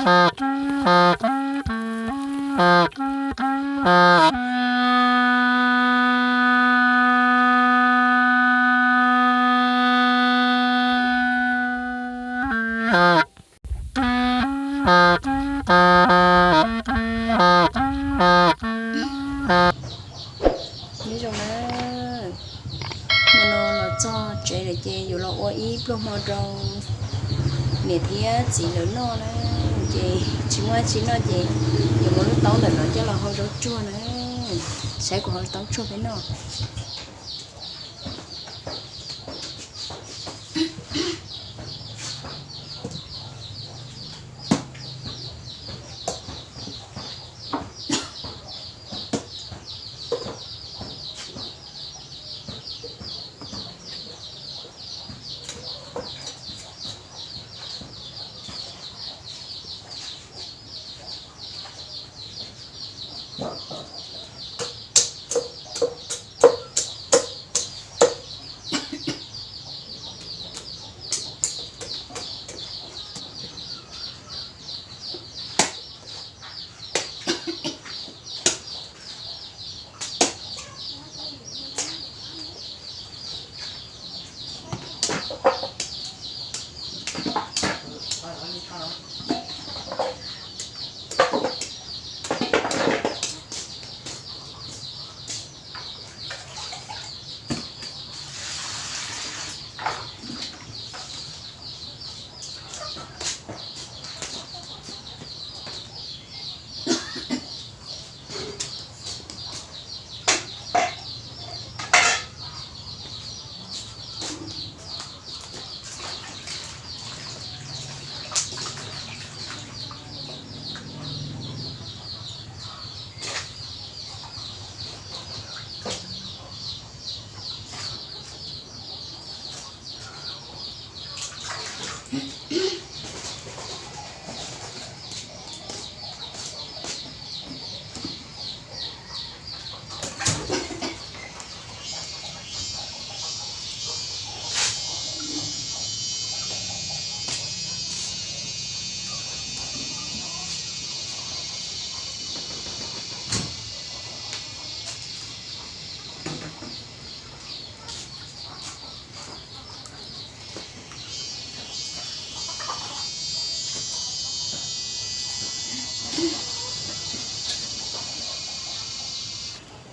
Nyob zoo na, hmo no los txog tsev lawm ces yuav los ua ib pluag hmo rau niam thiab txiv lawv noj na. Ces tsis muaj tsis noj ces yuav muab lub taub ntawm no coj los hau zaub tsuag na. Saib kuv hau taub tsuag peb noj.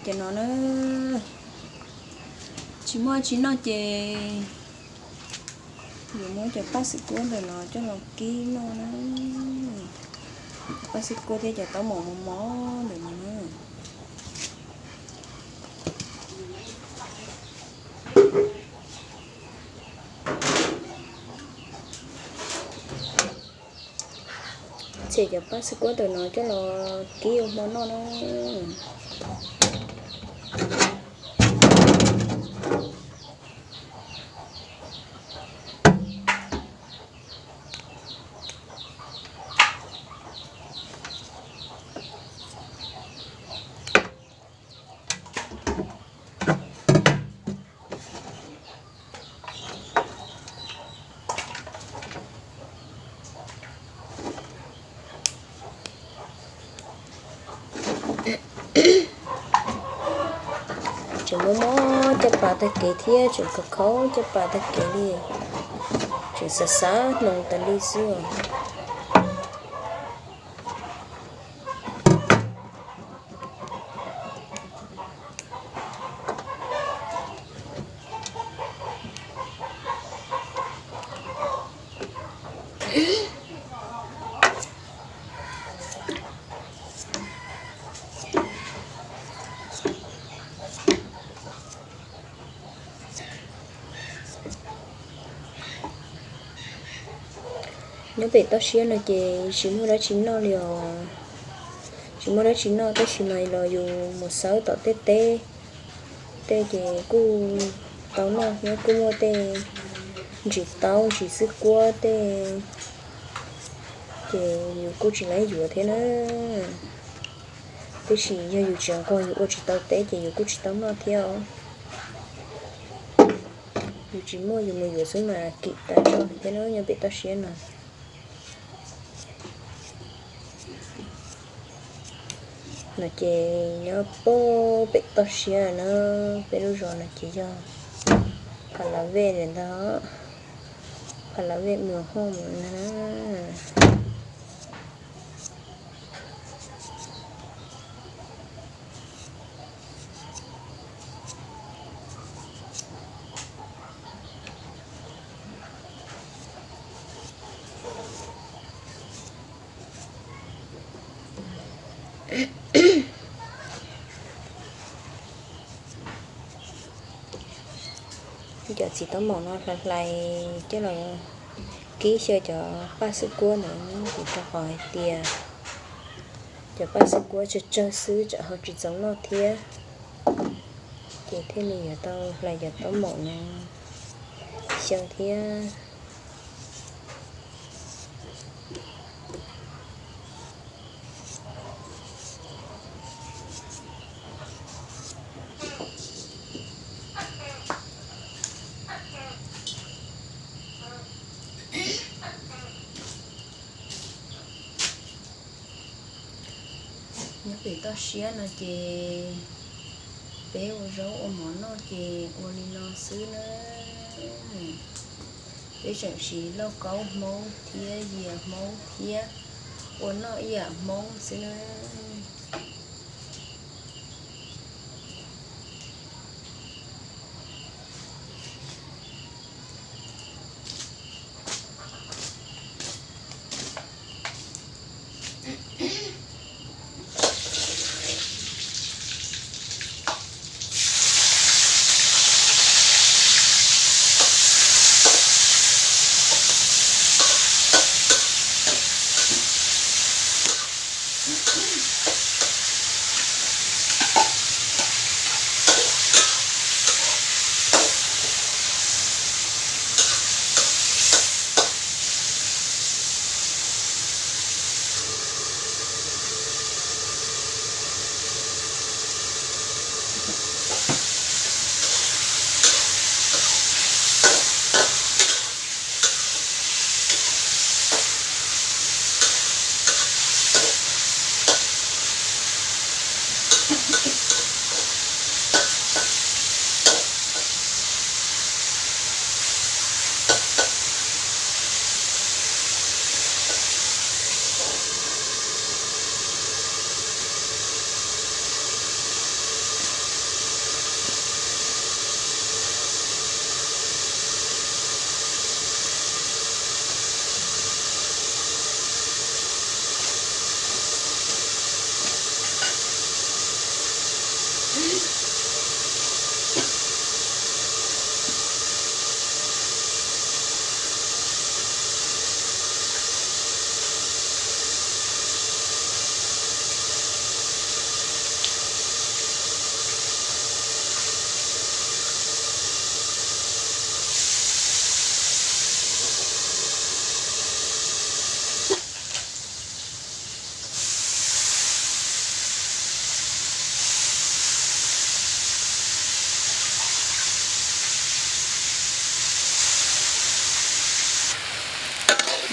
Ces no na, tsis muaj tsis noj ces yuav muab cov paj xwm kuab ntawm no coj los kib noj na. Paj xwm kuab thiab cov taub mos mos mos ntawm no na. Txiav cov paj xwm kuab ntawm no coj los kib ua hmo noj na. Tseem muab muab caj pas tag kev thiab tseem khaus khaus caj pas tag kev li, tseem xav xav hnoos tas li xwb. Nyob pem toj siab no ces tsis muaj dab tsi noj li os. Tsis muaj dab tsi noj tab sis mas los yus mus xawb tom tej teb tej ces kuj tau noj thiab, kuj muaj tej ntsis taub ntsis xwb kuab tej, ces yus kuj tsis laib yuav thiab na. Tiam sis yog yus tsis nquag yus ua tsis tau teb ces yus kuj tsis tau noj thiab os. Yus tsis muaj yus mus yuav xwb mas kim tas tso thiab na nyob pem toj siab no. No ces nyob pem toj siab na, peb lub zos no ces yog Pha La Vej ntag, Pha La Vej Mường Hung na. Cov txiv taub maum no hlais hlais coj los kib xyaw cov paj xwb kuab ntawd, vim rau qhov hais tias cov paj xwb kuab tsawg tsawg xwb tsam ho tsis txaus noj thiab, ces thiaj li yuav tau hlais cov taub maum no xyaw thiab. Nyob pem toj siab no ces peb ua zaub ua mov noj ces ua li no xwb na. Peb tseem siv lauj kaub Hmoob thiab yias Hmoob thiab ua noj ib yam Hmoob xwb na.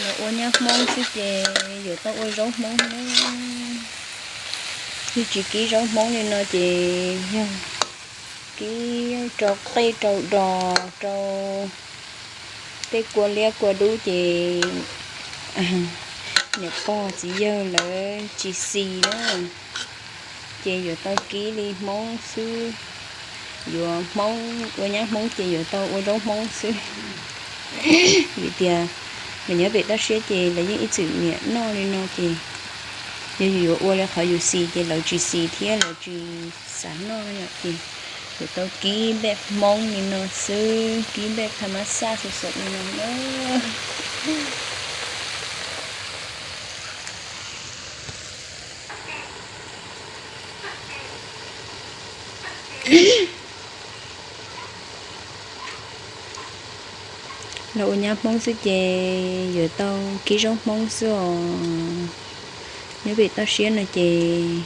Los ua nyab Hmoob xwb ces yuav tau ua zaub Hmoob na. Yog tsis kib zaub Hmoob li no ces yog kib rau qej rau dos rau tej kua liab kua dub ces niam pog txiv yawg lawv tsis xis na. Ces yuav tau kib li Hmoob xwb. Yuav Hmoob ua nyab Hmoob ces yuav tau ua zaub Hmoob xwb. Vim tias nws nyob pem toj siab ces lawv yeej ib txwm niam noj li no ces yog yus yuav ua li qhov yus xis ces lawv tsis xis thiab lawv tsis xav noj no ces yuav tau kib npej Hmoob li no xwb, kib npej tha mab xaj xwb xwb li no na. Los ua nyab Hmoob xwb ces yuav tau kib zaub Hmoob xwb os. Nyob pem toj siab no ces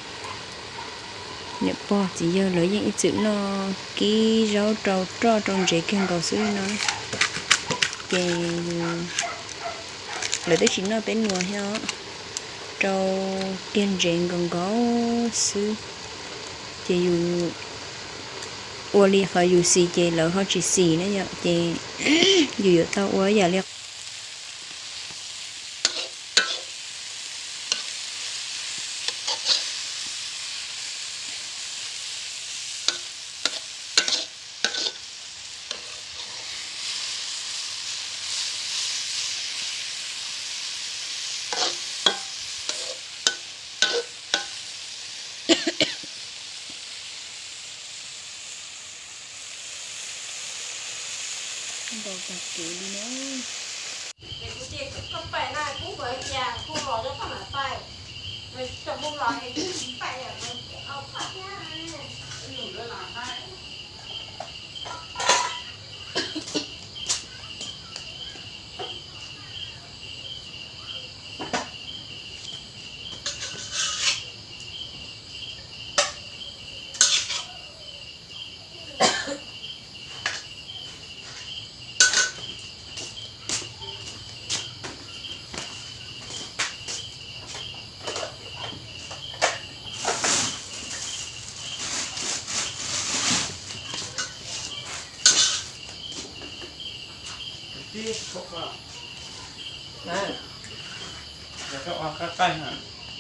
niam pog txiv yawg lawv yeej ib txwm noj kib zaub rau roj rau ntsev kiag nkaus xwb no. Ces lawv twb tsis noj peb nuas thiab os. rau kiag ntsev nkaus nkaus xwb, ces yus ua li qhov yus xis ces lawv ho tsis xis na yom, ces yus yuav tau ua ib yam li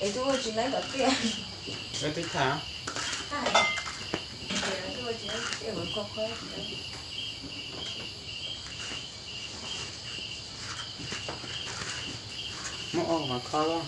Es tus ua tsis laib tom tiaj. Thaij, tus ua tsis laib tom tiaj, ua koj qhov tsis laib. Muab ob mas kho los.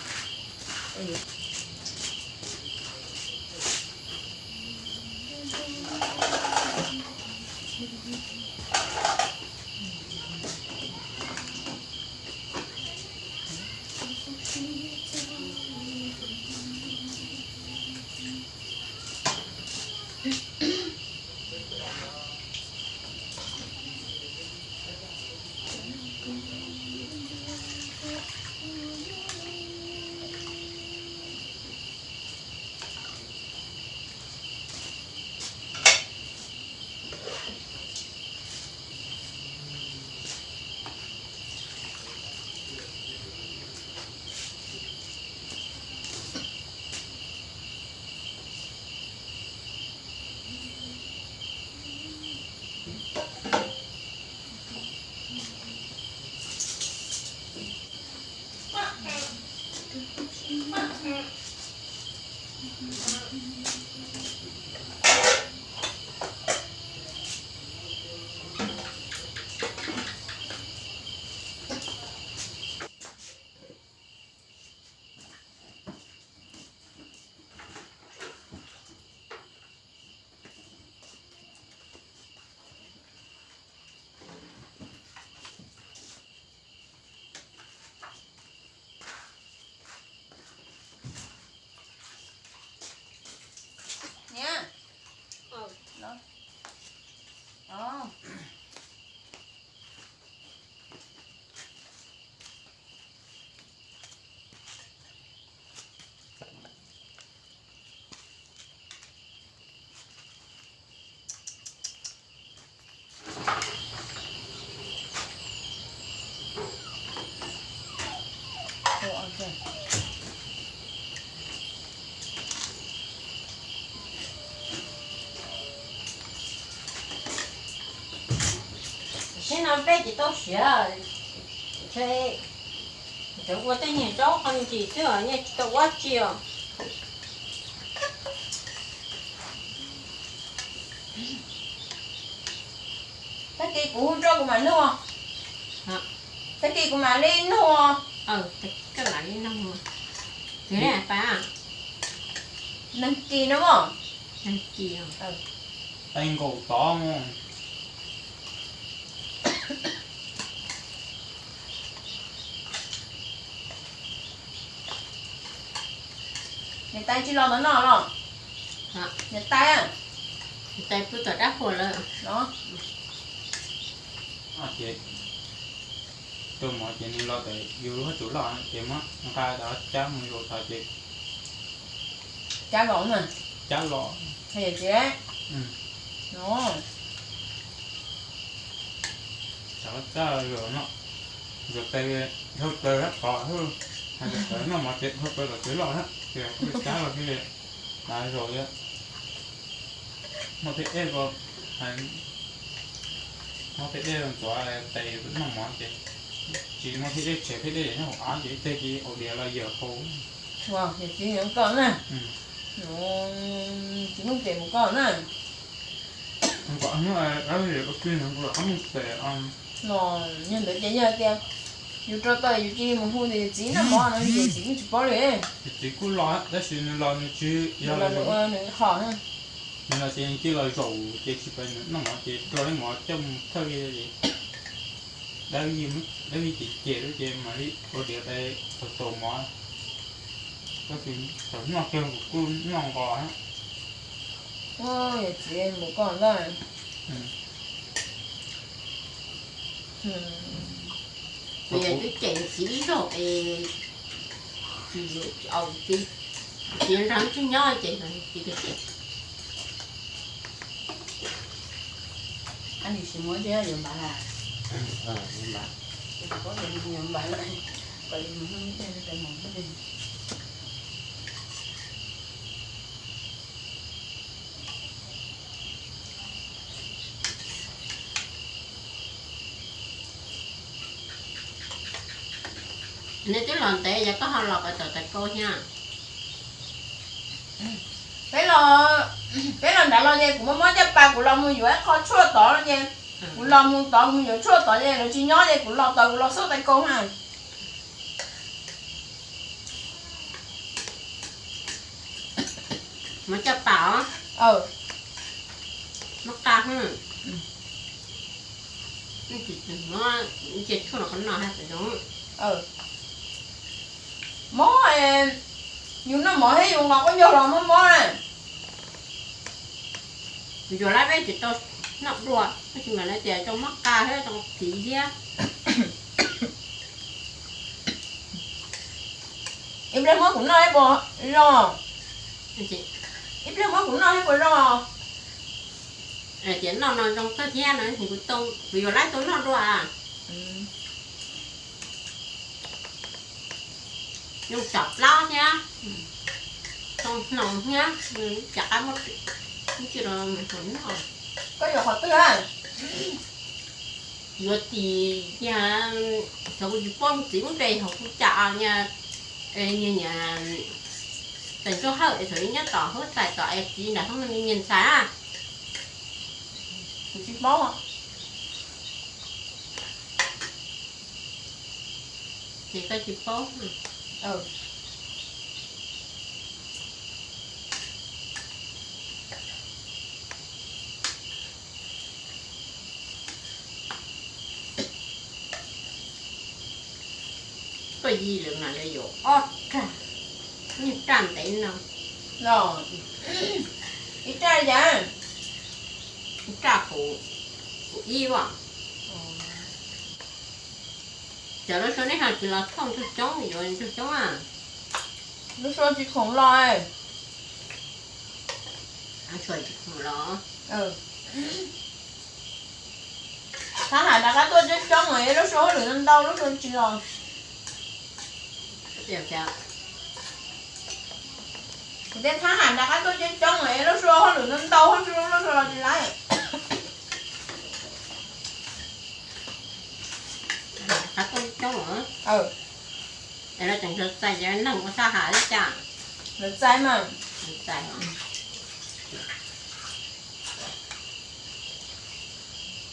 Niam. Tam sim no peb tsis tau siav, ntawd ua tej niag zaub qhov ntsis xwb, yeej tsis tau ua tsi os. Tag kis kuv hu rau kuv mam nug. Tag kis kuv mam li nug. Neeg kis no mog. Tais nkaum tod. Niam tais tsis los ntawm no los? Niam tais, niam tais pw tom dab qhuas lawm. Ces tuaj mov ces nws los ntawm yus lub hauv tsuv loj ces muab nqa cab mus yuav tod ces cab los na. Cab los. Cov cab los no, yuav tes dhau plaws sab tod xwb. Hais tias txawm noj mov ces dhau plaws tom tsev loj na, ces kuj cab los thiaj li dav zaus thiab. Muaj tej dej ko, muaj tej dej ntxuav tes noj mov ces tsis muaj thiab dej tshem thiab dej nyob hauv av ces ib teg ces ua diav los yawm hau. Yawm txiv mus koj na, txiv Hmoob Pem mus koj na. Ua tij ua tij mus tes. Yog ntawd ces yog tias yus rau tau yus cia li mus hu tias yus txiv noj mov no ces txiv yeej tsis paub li. Yus txiv kuj los tab sis nws los nws tsis yog los nws ua nws qhov, nws los ces nws cia los zaum ces tsis pom nws noj mov ces rau ib mov coj mus thawj li ces dawb vij ces cem lub ces mam li ua diav tes tau tau mov. Tab sis thaum noj kiag kuv kuj noj nqos. Yawm txiv mus koj ntag. Kuv yog twb cem txiv ib zaug es tsis yuav txiv, txiv nrog tsis nyob ces txiv tias cem. Ab, nws tsis muab thiab yuav npav las. Yuav npav, kom li mus hnub ib teg rau mos hnub. Nws twb los ntev yog koj ho los kom tau tais kau thiab. Peb los, peb los nrad los ces kuv muab muab caj pas kuv los mus yuav ib qho tshuaj tod no ces kuv los mus tod mus yuav tshuaj tod ces lawv tsis nyob ces kuv los tod kuv los xub tais kau na. Muab caj pas os. Muab qa, cia tshuaj los qhov no ha. Mob, yus noj mov thiab yus nqos quab ncaug los mob mob na. Yuav lab peb tsis tau noj dua, tab sis mas lawv tias tau muab qa thiab tau txiv thiab. Ib pliag muab kuv noj ib puas zoo? Ib pliag muab kuv noj ib puas zoo? Tias noj no zoo kawg thiab no, kuv tau, kuv yuav lab tau noj dua. Zoo tsam plaub thiab, zoo hnoos thiab, cas qab muab ib tsi los noj. Koj yuav qhov twg? Yuav tim, thaum kuv tsis paub txiv muab npe hauv kuv cas niag, niag txais ntsoj hawj es thaum nyob tom huab tais tom es txiv nram hoob niag ntxhais. Kuv tsis paub. Ces koj tsis paub. Koj yig lawm mas lawv yuav ob rag, yeej raj ntev no. Los, ib raj li cas? Ib raj kaum, kaum ib as. Cov lub suab nej ho tsis los thauj ntsuag coob, yuav ntsuag coob a. Lub suab tsis khoom los. Tsis khoom los. Thab ham rov qab tuaj coob coob es lub suab hauj lwm ntau ntau lub suab tsis los. Kuv tias thab ham rov qab tuaj coob coob es lub suab hauj lwm ntau ntau lub suab los tsis laiv. Qab tuaj coob coob os. Es lawv tseem txais cov neeg ua thab ham li cas? Lawv txais mas. Txais.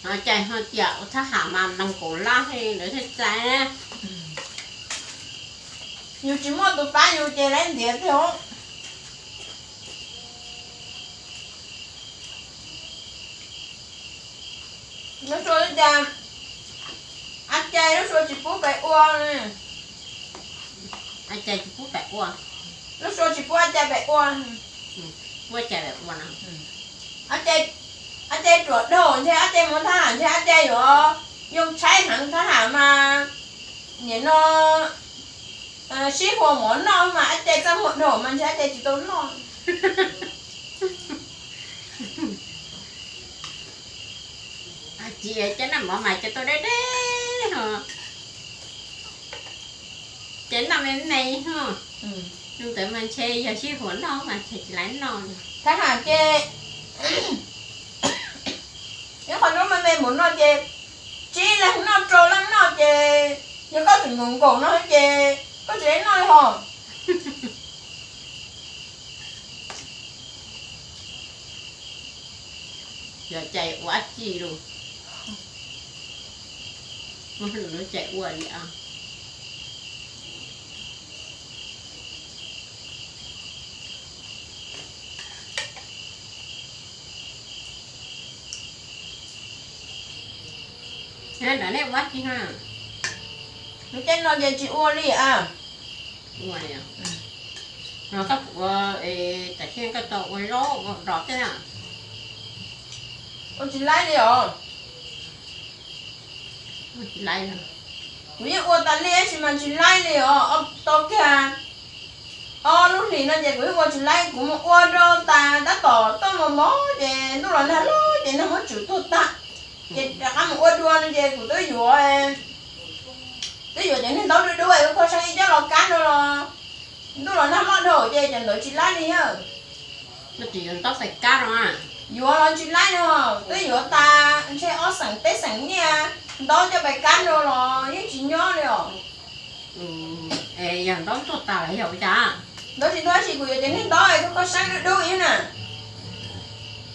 Ho cas ho tias ua thab ham mas nees nkaum lab thiaj lawv thiaj txais na. Yus tsis muaj tus pab yus ces lawv ntiav tiag. Lub suab cas, ab cai lub suab tsis pub pem ua. Ab cai tsis pub pem ua. Lub suab tsis pub ab cai pem ua. Pub ab cai pem ua no. Ab cai ruam dhau ntshe ab cai mus thab ham ntshe ab cai yuav yoo tshaib heev thab ham mas nim no sib hua mov noj mas ab cai txaj muag dhau mas ntshe ab cai tsis tau noj. Txiv cov noj mov mas cov tau deb deb os. Noj me me, ntawd mas ntshe yog sib huam noj mas ntshe tsis laib noj. Thab ham ces ib qho zaub me me mus no ces tsib leeg noj rau leej noj ces yog koj tseem nkaum nkaum no ces koj tsis laib noj li hos. Yog cais ua dab tsi lus, muaj lus lub cais ua li os. Nram nej ua dab tsi ha? Lub caij no ces tsis ua li a. Ua li os. Koj ua, tam sim koj tau ua zaub ua dos tej na? Ua tsis laib li os. Kuv yeej ua tas li tab sis mas tsis laib li os. Tau kiag ob lub hlis no ces kuv yeej ua tsis laib, kuv mus ua rau tas tab tom tuaj mos mos ces ntuj los nag loj ces nag muab tswm tuag tag. Ces rov qab mus ua dua no ces kuv twb yuav, twb yuav cov niag ntaub dub dub es ua kho seeb coj los kab rau los ntuj los nag loj dhau ces cov ntawd tsis laib li. Yuav los tsis laib no, twb yuav tas ntshe ob xeem peb xeem nyiaj ntaub coj pais kab rau los yeej tsis nyob li os. Yog ntaub tuag tas los yog ua cas? Ntaub tsis tuag tab sis kuv yuav cov niag ntaub es kho kho seeb dub dub ib na.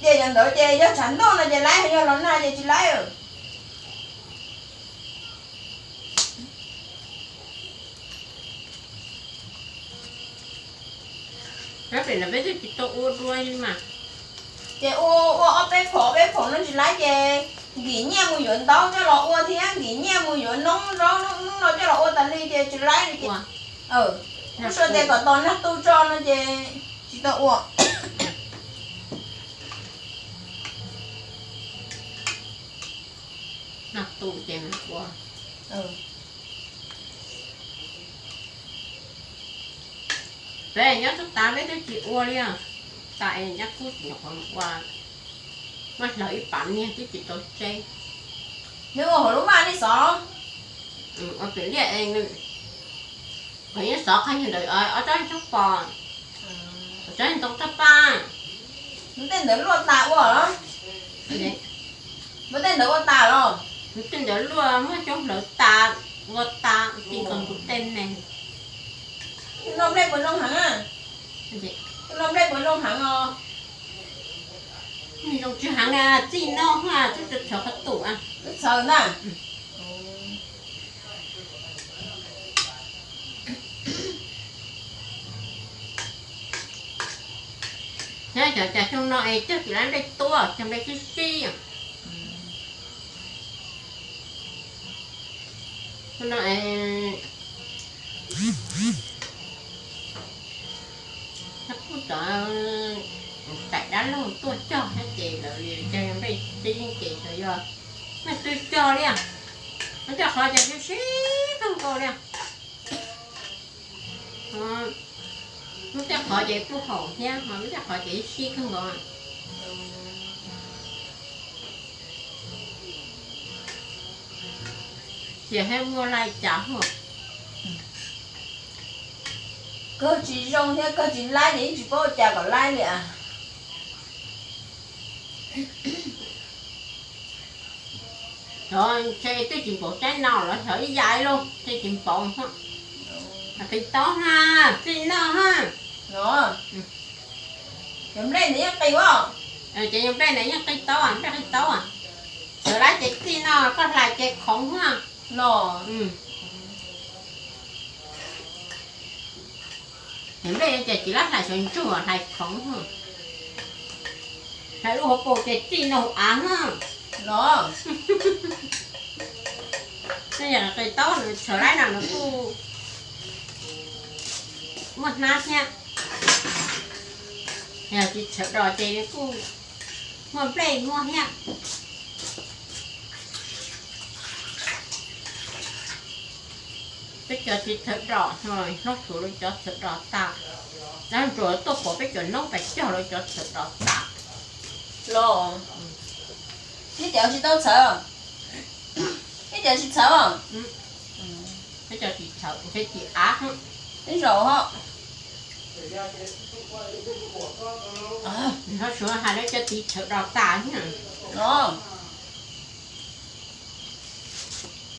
Ces cov ntawd ces yog tshav ntuj no ces laib, yog los nag ces tsis laib. Pem no peb twb tsis tau ua dua li mas. Ces ua ua ob peb phaum ob peb phaum no tsis laib ces nkim nyiaj mus yuav ntaub coj los ua thiab nkim nyiaj mus yuav noob zaub noob no coj los ua tas li ces tsis laib li ces. Kuv xav tias kom tos nag tu tso no ces tsis tau ua. Nag tu ces ua. Peb nyob tub tas peb twb tsis ua li os. Tas es nyab kub nyuam qhuav ua, muab hlawv ib pas niag twb tsis tau tseb. Nws ua hauv lub vaj nej xov? Ua pem liaj es nws, kuv yeej xov qhov ntawd ob tsob tsob pos, ob tsob ntoo toj paj. Muab tej ntawd luaj tas ua los? Muab tej ntawd ua tas los? Tej ntawd luaj muab coob hlawv tas, ua tas ti nkaus tus tej ne. Noj nplej puas zoo heev? Noj nplej puas zoo heev os? Zoo tsis heev na, txij noj xwb, txhob txhawv qhov tus. Txhob txhawv na. Nyob cov cas xyoo no es cog tsis laib nplej tuab, cog nplej sib sib. Xyoo no es kuj cov daim dab laug tuaj cog thiab ces lawv cog nplej sib ces xyov yog nplej twg cog li. Muab tej qhov ces sib sib kawg nkaus li. Muab tej qhov ces kuj haum thiab, muab tej qhov ces sib kawg nkaus. Ces thiaj muaj laj cas hos. Kawg tsis zoo thiab kawg tsis laib ces yeej tsis paub ua cas kom laib li as. Xyov ntshe twb tsis npaum saib no los xyov ib yam li los twb tsis npaum. Qis taub ha, txij noj ha. Cov nplej ntawd yeej qis as. Ces yog nplej ntawd yeej qis taub, nplej qis taub. Txawm laib ces txij noj, koj hlais ces khoov ha. Los, nplej ces tsis laib hlais sawv ntsug, hlais khoov. Hlais lub hauv paus ces txij noj hauv av na. Los, yog qis taub nws txawm laib no nws kuj muaj hnab thiab. Yog tsis txhawv dos ces nws kuj muaj nplej muaj thiab. Peb cov tsis txhawv dos, hnub xyov lawv cov txhawv dos tas. Dab ntsuag tuaj pom peb cov noob pes cog lawv cov txhawv dos tas. Los, nej cov tsis tau txhawv? Nej cov tsis txhawv? Peb cov tsis Thaum ntshe tsis av, ib zaug ho. Nyob suav hais lawv cov tiv chaw do tas thiab no.